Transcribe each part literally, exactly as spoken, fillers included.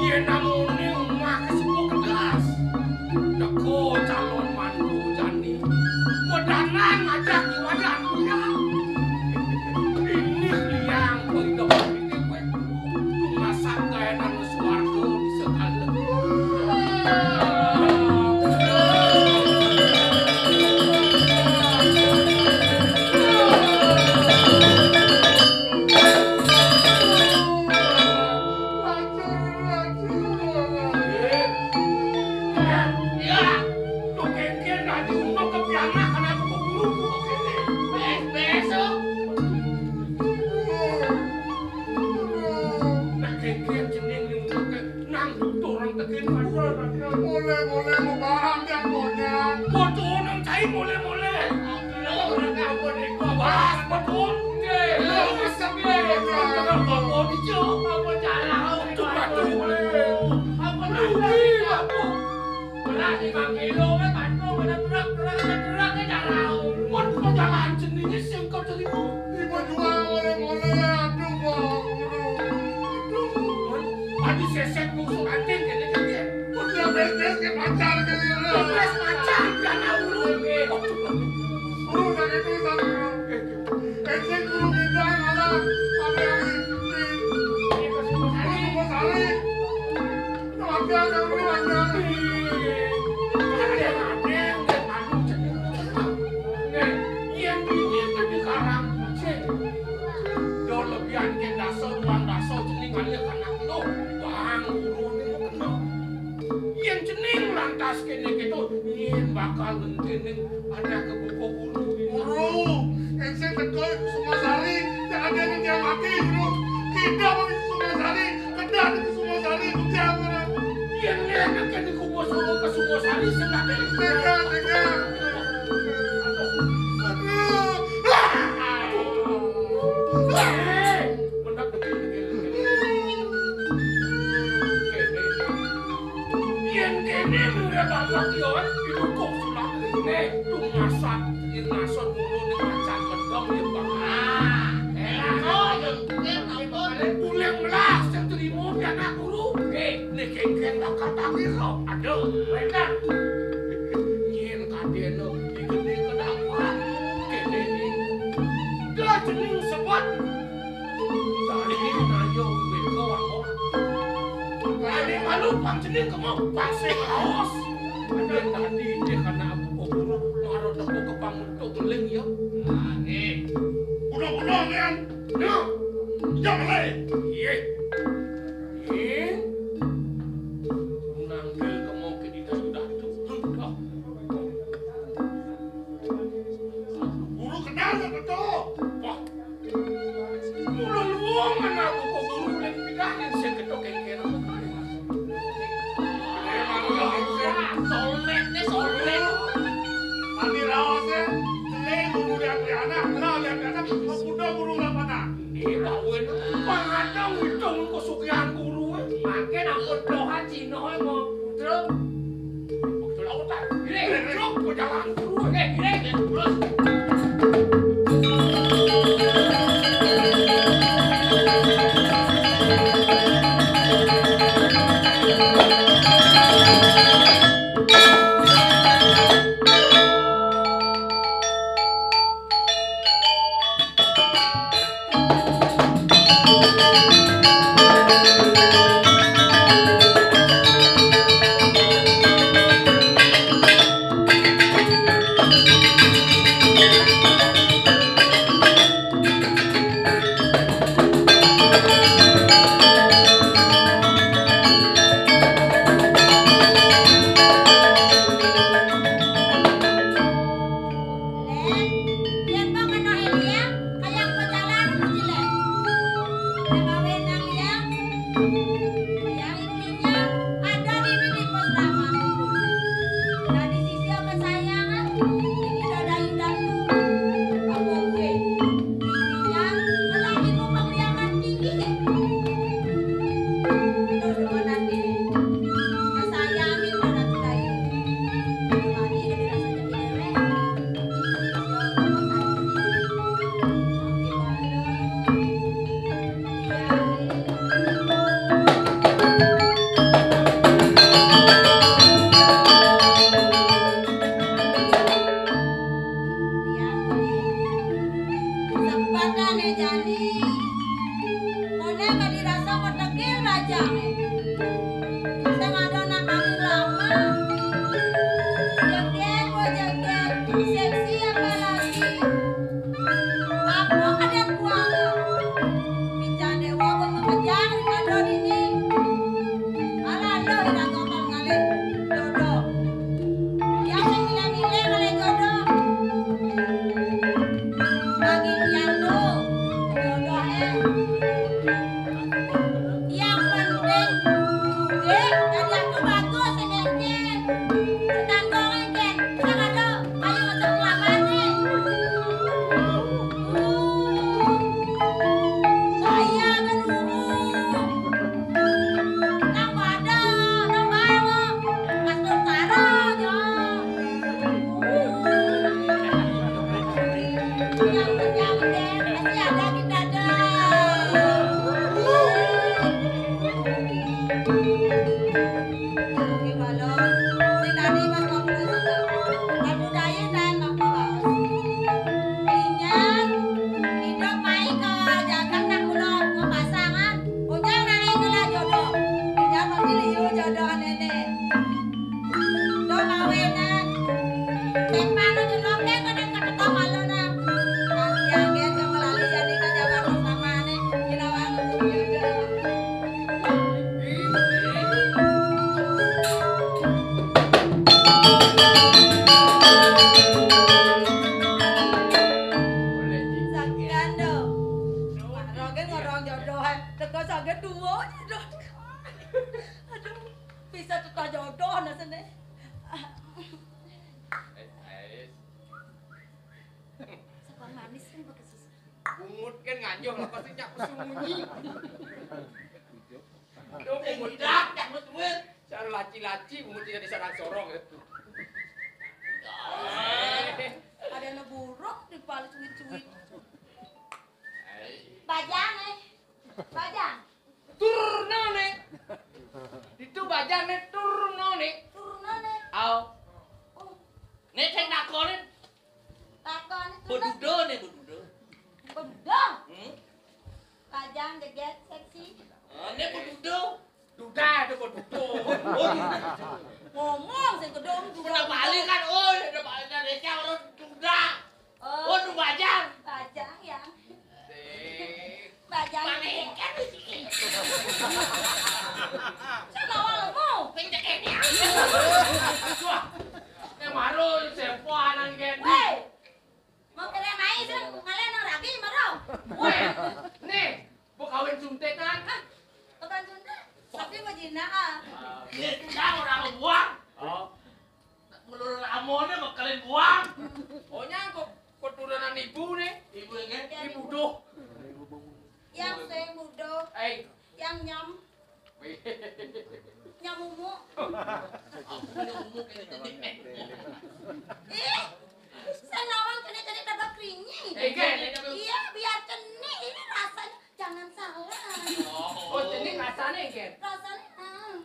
Yén namune omah kesepuh kedas, teka calon mantu jani, wedanan ngajak iwadan kuyang. Ini liang kowe idup iki kowe. Tumasak gaenan swarga bisa kalem. Ya, to kéngkén dadi unduk ke pianak, anak buku guru, buku kéné. Bes, bes, oh. Nak kéngkén jeneng ni unduk ke nang dokter orang tegin. Boleh, boleh, mau barang dia, monyet. Betul, nang cai boleh, boleh. Wah, betul. Oke. Tengah bapak ni je. Apa jalan? Betul, betul. Apa nak? Beras lima kilo kan, bantu pada truk, truk, ada truk ke jalan. Mun pejalan sendiri sing kau terima. Ibu jual oleh-oleh, aduh, Bang. Aduh. Tadi sesek musuh anjing kene kene. Mun dia beres ke pacar kene. Beres pacar, jangan dulu. Guru, dari itu, Bang. Ejek guru bidang, anak, ada yang ini. Ini masih mau cari. Masih mau cari. Ada yang ini. Ada yang ada yang dia anu cedek. Nih, yang ini kan dikarang. Cek. Yo lebihan ke dasa, dua dasa, cedek ngalih anak lu. Bang, guru ini mau kenal. Yén cening lantas kéné kéto, nyén bakal ngenteni anak buka guru. Guru, ensé teka Kusumasari, yang ada yang dia mati, guru. Kita mau Kusumasari, kedah di Kusumasari, ujar orang. Yén lé anak kéné kubo suruh Kusumasari, sing tak ada. Tega, tega. Aduh. Aduh. Aduh. Mendak degil-degil. Kéné. Yén kéné murah bapak yo, didukung surat. Nih, tuh masak, Irnason ngono ning macan medhong ya, Bang. Ah, elah, oh, ya, ya, ampun. Uling melas sing trimo pianak guru. Nggih, nek kéngkén bakal tagih kok. Aduh, wénten. Yén kadéna digedé kedampar, kéné ning. Dah jeneng sebut. Dari nayo wéko wangok. Ane malu pang jeneng kemo pang sing raos. Ane tadi dia kana aku kok guru, maro teko ke pang untuk ngeling ya. Nah, nih. Udah-udah, Nian. Nah. Ya, mulai. Iya. Ih. Nangkil kemo ke di dalam datu. Hah. Guru kenal tak betul? Wah. Mula luwung ana buku guru lan pidahin sing ketok kéngkén. Solmét né, solmét. Mati raos ya. Jelé guru lihat anak, lah lihat anak, pemuda guru lapangan. Iya, Pak Win. Pangadang hitung kesugihan guru. Makin aku dohan Cina mau putra. Len, yen kok kena Elia, kayak pejalan mesti, Len. Len, awe nang Elia, kayak intinya ada di ini di pos lama. Dari sisi kesayangan, ini ada indah tuh. Apa gue? Intinya, lelaki itu pengliaran tinggi. Terus Sing ada anak kami lama. Joget, wah, joget. Seksi apa lagi? Apa ada kuala? Pican dewa, gua mau kejar, ada di ini. Alah, lo, ira gotong ngalih. Jodoh. Ya, sing milih-milih ngalih jodoh. Bagi pian tu, jodoh, eh. Yang penting, eh, dari aku bagus, sing encen. Setanggung encen. Sing ada, ayo masuk ke lapangan, eh. Uh, saya kan, uh. Nang pada, nang bawa, pas nang karo, yo. Yang kenyang deh, masih ada kita deh. Oke, balon. Sing tadi pas mau putus itu. Aku daya dan mau putus. Ingat, hidup main ke jagat nak pulau ngepasangan. Ujang nangis ngelah jodoh. Ujang pasti liu jodoh nenek. Dong kawinan. Sepan aja loket kadang ketetok malu nah. Yang dia ke melalui jadi ke Jakarta sama nih. Gila banget. Sagan dong. Rogen ngorong jodoh, eh. Teko sagan dua jodoh. Aduh, bisa tetap jodoh nah sini. Sabar manis kan pakai susu. Bungut kan nganjoh lah pasti nyak sembunyi. Dong bungut dah, nyak bungut. Cara laci-laci bungut tidak disarang sorong ya. Ada nu buruk di kepala cuit-cuit. Bajang, eh. Bajang. Turno ne. Itu bajang ne turno ne. Turno ne. Au. Oh. Ne sing takone. Takone turno. Bedudo ne bedudo. Bedudo. Hmm? Bajang jeget seksi. Oh, ne bedudo. Duda itu bedudo. Oh, duda. Ngomong sing gedong duda. Udah balik kan, oh, udah balik kan, dia orang duda. Oh, nu bajang. Bajang ya. Sing. Bajang. Mana ikan di sini? Saya bawa lemu. Sing cek ini. Wah. Yang baru sempo anan gen. Weh. Mau kira main sih, ngalen nang rabi maro. Weh. Nih, bu kawin suntikan. Bukan suntik. Tapi bajina ah. Nih, orang buang. Oh. Menurut Amone bekalin buang. Oh, nyangkut keturunan ibu nih. Ibu yang kan? Ibu doh. Yang saya muda. Eh. Yang nyam. Nyam umu. Aku punya umu kayak gitu nih. Ih, saya nawang kena-kena dapat keringi. Eh, kan? Iya, biar kena. Ini rasanya jangan salah. Oh, jadi rasanya, Gen? Rasanya, ah.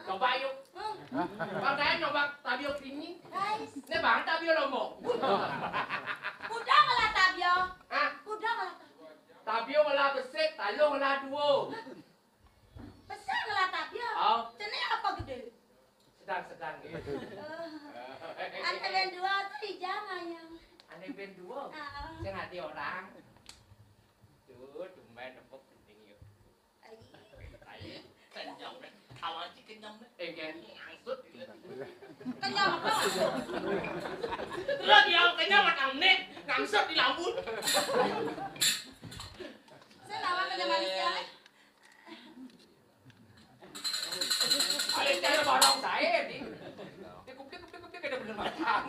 Coba yuk. Hmm. Bang, saya nyoba tabio keringi. Guys. Ini bang tabio lombok. Udah ngelah tabio. Hah? Udah ngelah tabio. Tabio ngelah besik, talo ngelah duo. Besik ngelah tabio. Oh. Cenik apa gede? Sedang-sedang gitu. Eh. Ane ben dua tuh ijang ayang. Ane ben dua. Ah. Sing ati orang. Tuh, tumben nepuk penting yuk. Ai. Ai, kenyang, men. Awal sih kenyang, men. Eh, kan? Ngangsut, gitu. Kenyang apa? Terus dia kenyang, makan menit, ngangsut di lambung. Saya lawan kenyang manis ya, eh. Ada cara barang saya, di. Dia kuplik, kuplik, kuplik, ada bener makan.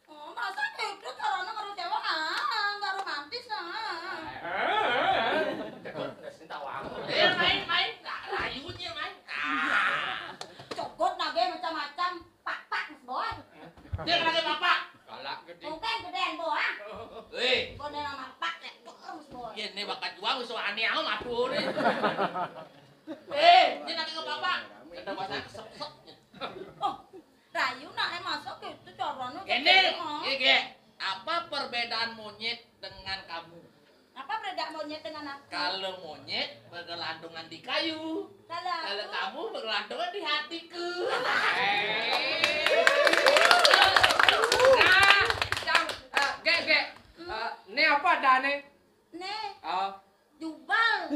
Oh, masa gitu caranya karo cewek, ah, nggak romantis, ah. Eh, eh, eh. Cekot, nggak sih tahu aku. Eh, main, main. Nah, rayunya, main. Ah. Cokot nage macam-macam. Pak-pak, Mas Boy. Dia kena dia bapak. Galak gede. Mungkin gedean, Boy, ah. Eh. Kau nama Pak, ya, Mas Boy. Iya, ini bakat juang, so aneh amat, tuh, nih. Eh, dia nanti ke bapak. Kena bahasa kesep-kesep. Oh, rayu nak, eh, masa gitu caranya. Ini, cekek, oh. Iya, Ge. Apa perbedaan monyet dengan kamu? Apa perbedaan monyet dengan aku? Kalau monyet bergelar Gantungan di kayu. Kalau kamu menggantungan di hatiku. Nah, Cang, eh, Gek, Gek. Eh, ini apa ada nih? Nih. Oh. Jubal.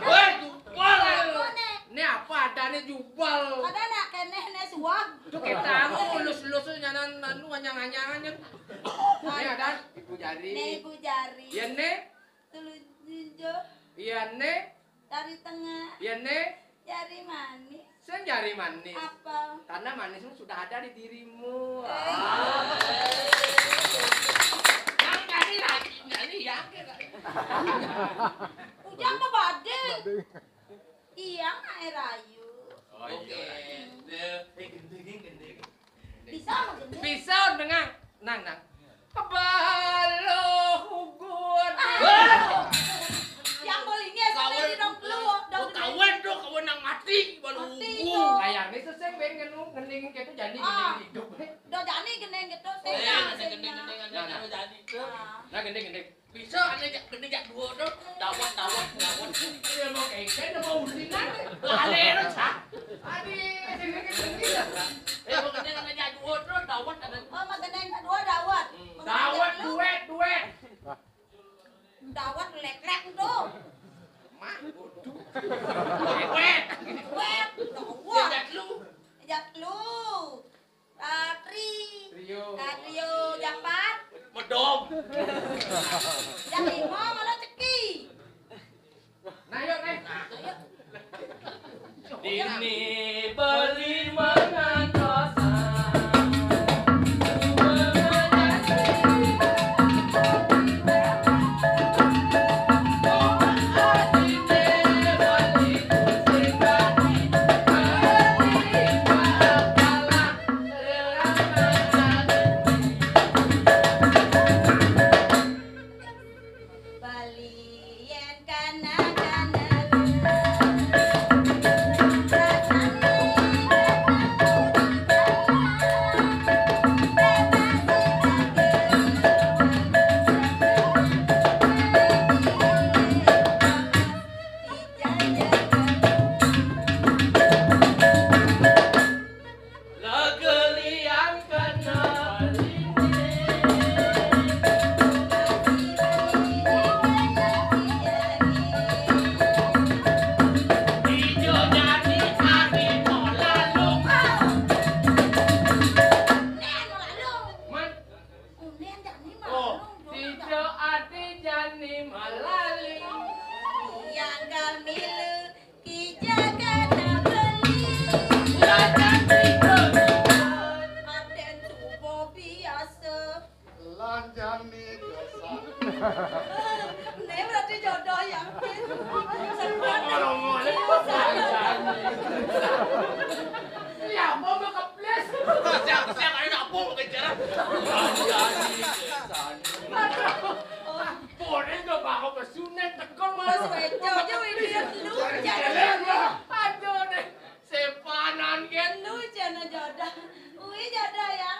Woi, jubal. Apa nih? Ini apa ada nih jubal? Ada nak keneh nih suap. Tuh kita anu lus-lus nyanan anu anyang-anyangan. Ini ada ibu jari. Nih ibu jari. Ya nih. Tulu ninjo. Iya nih. Jari tengah. Iya nih. Jari manis. Sing jari manis. Apa? Karena manismu sudah ada di dirimu. Eh. Yang tadi lagi nyanyi ya. Ujang mah badé. Iya, Mak Rayu. Oh iya. Oke. Eh, gendeng, gendeng. Bisa mah gendeng. Bisa dengan nang nang. Kebalo hugun. Yang bolingnya sampai di dong lu, dong. Kawan dong, kawan nang mati, baru hugun. Kayaknya seseng ben ngenu ngening gitu jadi ngening hidup. Do jani gendeng gitu, sing. Gendeng, gendeng, gendeng, gendeng, jadi. Nah, gendeng, gendeng. Bisa ane jak, ane jak dua tu. Dawat, dawat, dawat. Iya, mau kengken, mau ulinan. Lale terus, ah. Adi, kengken, kengken, kengken. Eh, mau kengken ane jak dua tu, dawat ane. Oh, mau kengken jak dua, dawat. Hmm. Dawat, duet, duet. Dawat lek-lek tu. Mah, bodoh. Duet. Duet, dawat. Jak lu. Jak lu. Ah, tri. Trio. Ah, trio Japan. Medom. Jam lima malah ceki. Nah, yuk, Neng. Nah, yuk. Ini beli mengantosan. Unen jani malu. Oh, tijo ati jani malali. Yang gamilu kija kana beli. Lajan tijo. Aden tubo biasa. Lanjani dosa. Ini berarti jodoh yang. Ngomong-ngomong, ini apa mau keples? Siap, siap, ayo nak pung kejar. Aduh. Boleh nggak bawa pesunet tekong malah. Terus wejo aja ini lu. Aduh deh. Sepanan kan. Lu jana jodoh. Ui jodoh ya.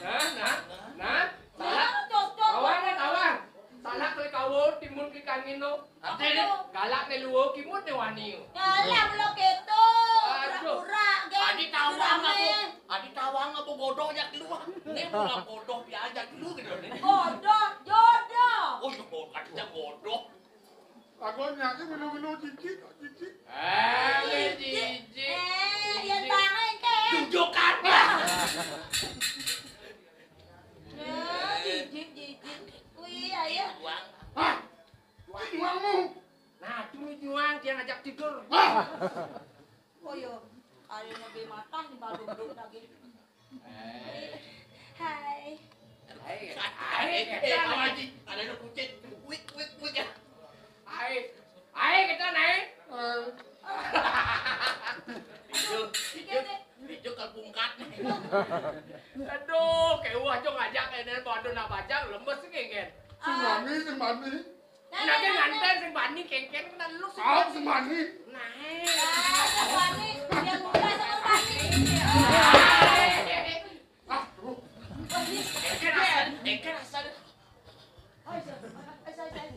Nah, nah, nah. Salah. Kawan, kawan. Salah kali kau timun kali kangin no. Apa tuh? Galak ne luo kimut ne wani. Galak lo keto. Aduh. Pura-pura ge. Adi tawang apa? Adi tawang apa bodoh jak lu? Ini pura bodoh biasa jak lu gitu nih. Bodoh, jodoh. Oh, ya bodoh, katanya bodoh. Aku nyaki melu-melu cici, cici. Eh, cici. Eh, ya tangan ke. Tunjukkan. Eh, cici, cici. Wih, ayo. Hah? Juangmu. Nah, dulu juang dia ngajak tidur. Hah? Oh iya, ayo lebih matang di baru belum lagi. Hai. Hai. Hai. Hai. Ada lu kucing. Wik, wik, wik. Hai. Hai, kita naik. Itu, itu, itu kalpungkat. Aduh, kayak wah, cok ngajak ini, waduh, nak baca, lemes sih, kayak. Sing mami, sing mami. Nah, dia nganten sing bani kengken kena lu sing. Ah, sing bani. Nah. Ah, sing bani. Dia mulai sama bani. Ah, lu. Kengken asal, kengken asal. Ayo, ayo, ayo, ayo.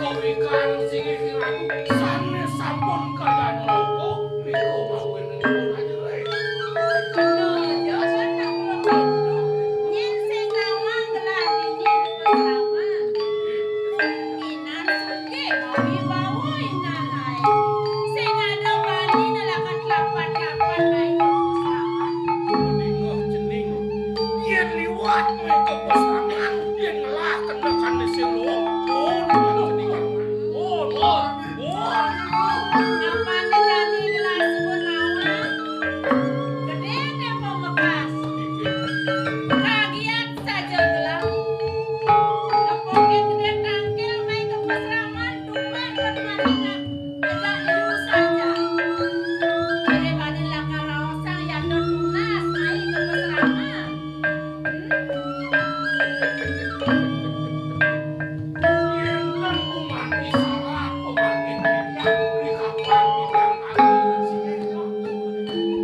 Kawikan sing kirang sanes sampun kayana mongko nika mawon nika raja. Bener, ya, saya tak perlu pintu. Nyen sing nawang gelah dini pesaman. Inan sugih mawibawa inan ae. Sing ada bani nelakan telapan-telapan ae pesaman. Meninggah cening. Yen liwat mriko pesaman, yen ngelah kendakane sing luwung, pun cening. Pun, pun, pun. Napane jani gelah sebut nawang? Gedene pemekas. Kagiat saja gelah. Nepoke gede tangkil mai ke pasraman, dumen permaningan. Tegak ilu saja. Daripada lakar raosang, yando tunas mai ke pasraman.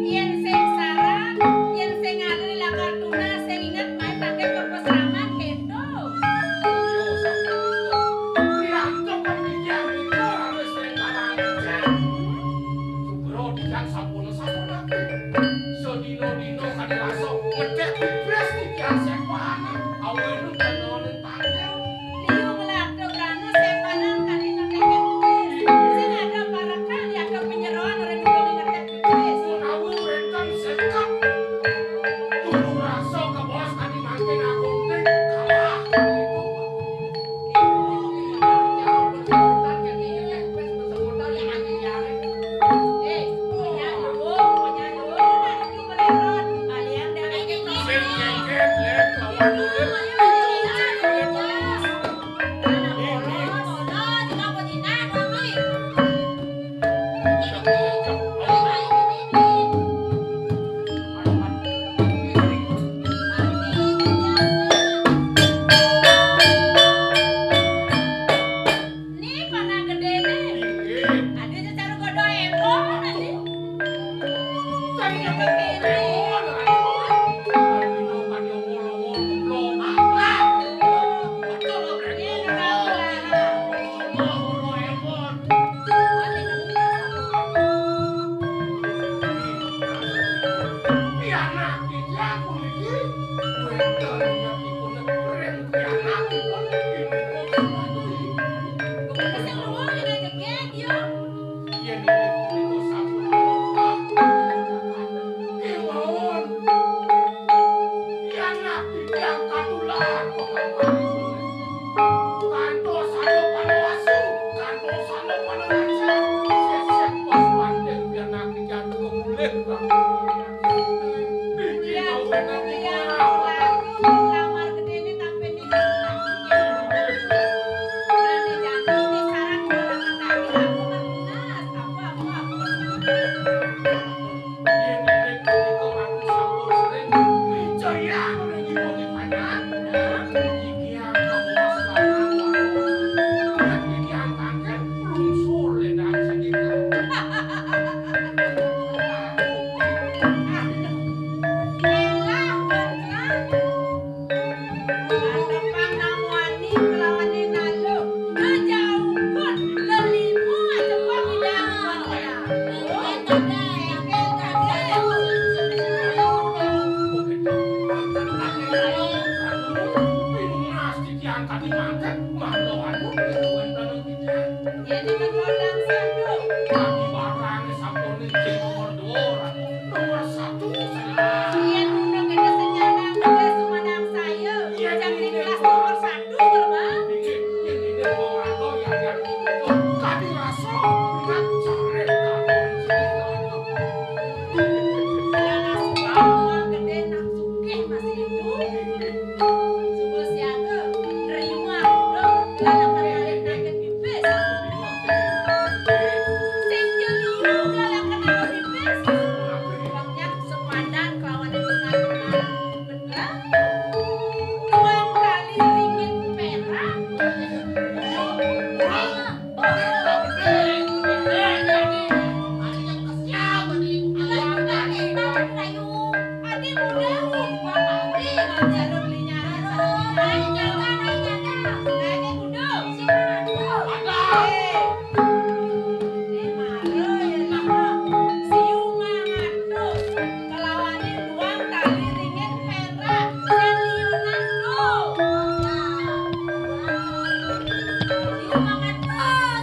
Yen sing sarat, yen sing ada lakar tunas, sing inget mai tangkil ke pasraman, kento. Bro, dijak sampun-sampunake. Sedina-dina kadi rasa ngedek pipis titiang sepan. Awene kanane tangkil. Liu ngelakto brana sepanan kadi ngedek pipis. Sing ada parekan ya ke penyeroan ora dulu ngedek pipis. Menawi wenten seket. Turu rasa kebos kadi mangkin aku penting kalah. Ibu, ibu, ibu, ibu, ibu, ibu, ibu, ibu, ibu, ibu, ibu, ibu, ibu, ibu, ibu, ibu, ibu, ibu, ibu, ibu, Yen niku sampun barokah, kemawon. Yen nabi tiyang katular pengamalipun, kantos saya panawasu, kantos saya panawasu, sesek pas pantil yen nabi jatuh mulih. Niki mawon. Lamar gedene tampen niku. Berani janji ini syarat dua langkah kaki, aku kan lunas, aku, aku, aku. Yen niki menika aku sampun sering percaya meniki mawon panjang. Iki aku mas lanang. Iki angkake lungsur ya dari sini. Elah, Putra. Atepang namuani kelawan Nena lo. Aja ukut, lelimo atepang idang. Pinungas titiang kami mangkat, mano anu, pinungan tanang titiang. Ini kan kondang satu. Kami barang sampun izin nomor dua, nomor satu. Iya, nunduk itu senyana, udah sumandang saya. Iya, jangan ini kelas nomor satu, Bang. Ini, ini, ini mau ngatur ya, yang itu. Kami rasa, ingat, sore, kamu, sore, kamu. Lah, nafsu bawang gedhe, nafsu sugih masih idup. Suba siaga, nerima udah, lah, lah, lah, lah, lah, pipis. Sing jeliu, lah, lah, lah, pipis. Wong nyak sepadan kelawan dengan benar. Duang kali ringgit perak. Kelawanin duang tali ringin perak, sing liunan do. Lima ratus.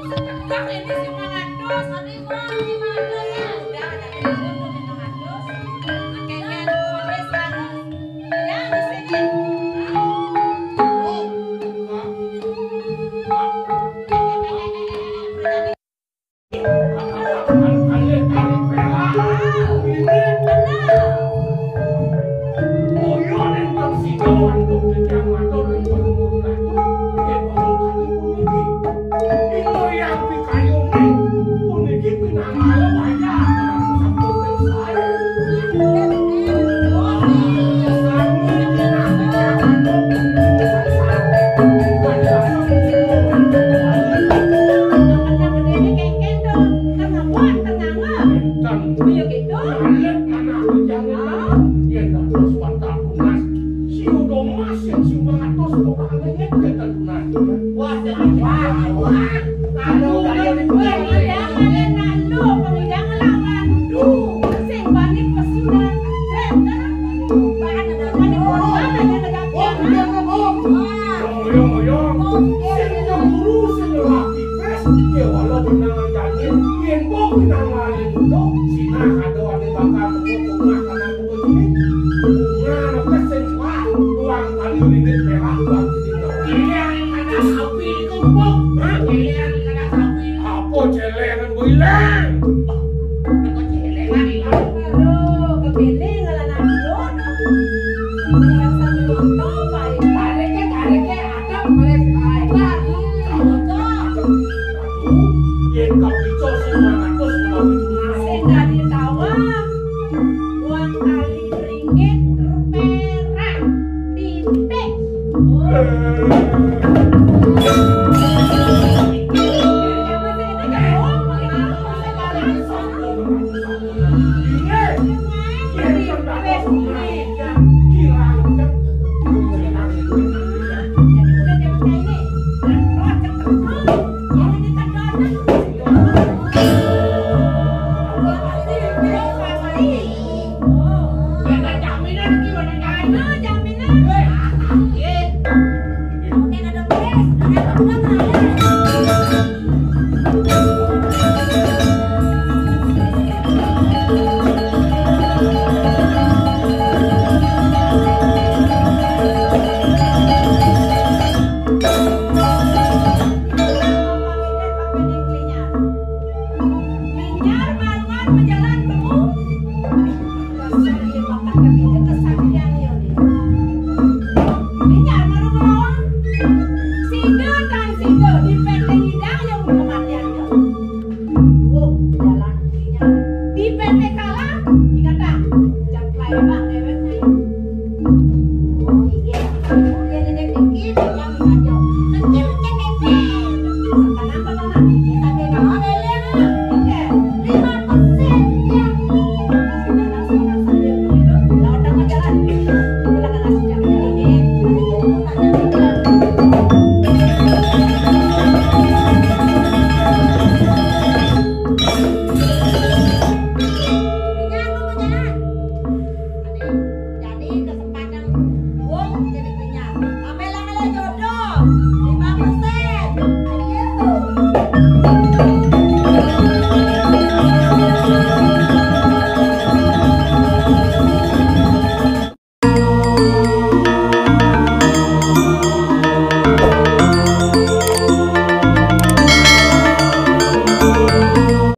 Sedekah ini lima ratus. Tapi, Bang, lima ratus ya. Udah, ada yang turun tuh lima ratus. Makanya tulis harus. Ya, di sini. Enten. Iya gitu. Alit manah jangan. Yen dados watak lunas, si udo mas yang si mangatos kok angin yen lunas. Wah, jangan wah, wah. Kalau kalian gue tidak ada nak lu, pengidangan lawan lu. Sing bani pesunan. Bahan ada bani korban ada negara. Wah, jangan ngomong. Wah. Ngomong, ngomong. Sing cemburu, sing lelaki. Wes, ya walau menang jangin, yen kok menang lali dulu, sinah ada ane bakal temu bunga karena bunga ini. Bunga nepes sing wah, duang kali ringgit perak buat kita. Giliran kata sapi itu, Bung. Hah? Giliran kata sapi. Apa celengan gue ilang? Apa celengan ilang? Aduh, kepiling ngelanan dulu. Tarike, tarike, ada mereka. Yen kapica sembilan ratus menawi tunas. Sing dadi tawang, uang kali ringgit perak titik.